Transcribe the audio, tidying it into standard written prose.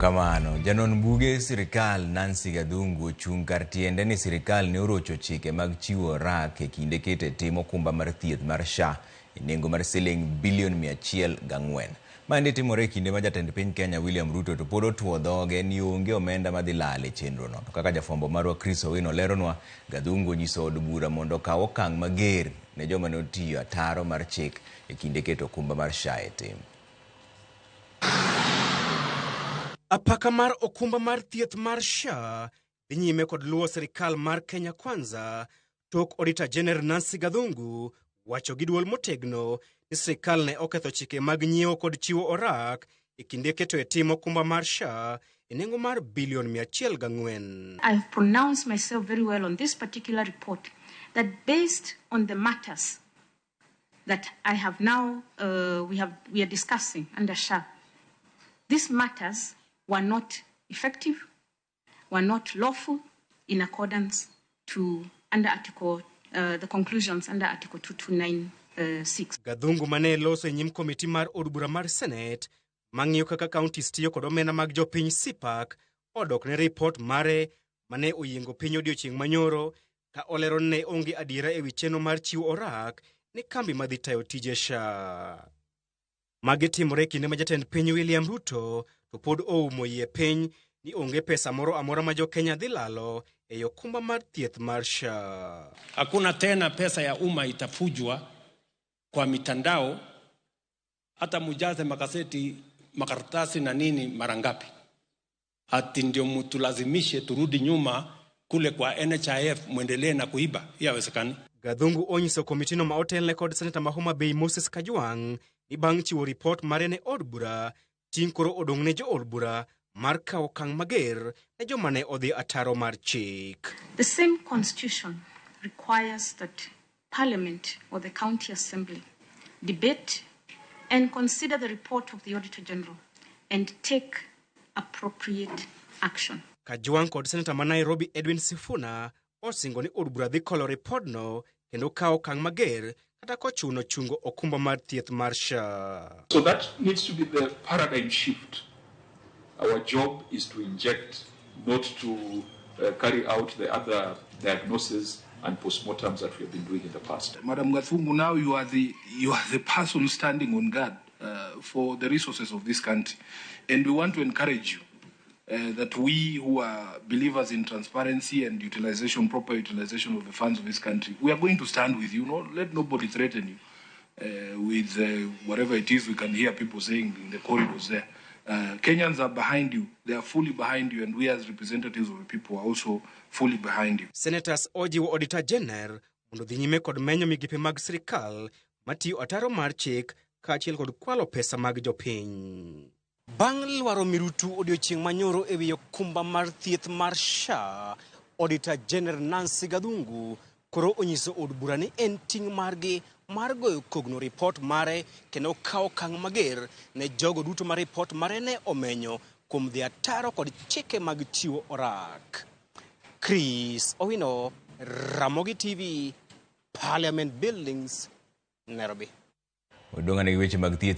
Kamano, janon buge sirikal Nancy Gathungu ochung' kar tiende ni sirikal ne orocho chike mag chiwo orak e kinde keto e tim okumba mar thieth mar SHA e nengo mar siling bilion 104. Maendi timore e kinde ma jatend piny Kenya William Ruto to pod otuo dhoge ni onge omenda madhi lal e chenrono. To kaka jafwambo marwa Chris Owino leronwa, Gathungu onyiso od bura mondo okaw okang' mager ne joma ne otiyo ataro mar chik e kinde keto okumba mar SHA e tim. Apaka mar okumba mar thieth mar SHA dhi nyime kod luwo sirikal mar Kenya Kwanza tok Auditor General Nancy Gathungu wacho gi duol motegno ni sirikal ne oketho chike mag nyiewo kod chiwo orak e kinde keto e tim okumba mar SHA e nengo mar bilion 104. I have pronounced myself very well on this particular report that based on the matters that I have now, we are discussing under SHA, these matters were not effective, were not lawful in accordance to under Article, the conclusions under Article 2296. Gathungu mane loso e nyim komiti mar od bura mar Senate mang'iyo kaka counties tiyo kod omenda mag jopiny CPAC odok ne ripot mare mane oyiengo piny odiochieng' manyoro ka olero ne onge adiera ewi chenro mar chiwo orak ne kambi madhi tayo tije SHA. Magi timore e kinde ma jatend piny William Ruto to pod oumo yie piny ni onge pesa moro amora ma jo-Kenya dhi lalo e okumba mar thieth mar SHA. Hakuna tena pesa ya umma itafujwa kwa mitandao, hata mujaze makaseti, makaratasi na nini mara ngapi, ati ndio mutulazimishe turudi nyuma kule kwa NHIF mwendelee na kuiba. Hiyo haiwezekani. Gathungu onyiso komitino ma otelne kod seneta ma Homa Bay Moses Kajwang' ni bang' chiwo ripot mare ne od bura, ting' koro odong' ne jo od bura mar kawo okang' mager ne joma ne odhi ataro mar chik. The same constitution requires that Parliament or the County Assembly debate and consider the report of the Auditor General and take appropriate action. Kajwang' kod seneta ma Nairobi Edwin Sifuna osingo ni od bura dhi kolo ripodno kendo kawo okang' mager kata kochuno chungo okumba mar thieth mar SHA. So that needs to be the paradigm shift. Our job is to inject, not to carry out the other diagnoses and postmortems that we have been doing in the past. Madam Gathungu, now you are the person standing on guard for the resources of this country, and we want to encourage you that we who are believers in transparency and utilization, proper utilization of the funds of this country, we are going to stand with you. No, let nobody threaten you with whatever it is we can hear people saying in the corridors there. Kenyans are behind you. They are fully behind you, and we as representatives of the people are also fully behind you. Senators ojiwo Auditor General mondo dhi nyime kod menyo migepe mag sirikal matiyo ataro mar chik kaachiel kod kwalo pesa mag jopiny. Bang' lwaro mirutu odiochieng' manyoro e wi okumba mar thieth mar SHA, Auditor General Nancy Gathungu koro onyiso od bura ni en ting' margi mar goyo kogno ripot mare kendo kawo okang' mager ne jogo duto ma ripot mare ne omenyo kuom dhi ataro kod chike mag chiwo orak. Chris Owino, Ramogi TV, Parliament Buildings, Nairobi. Odong' ane gi weche mag thieth.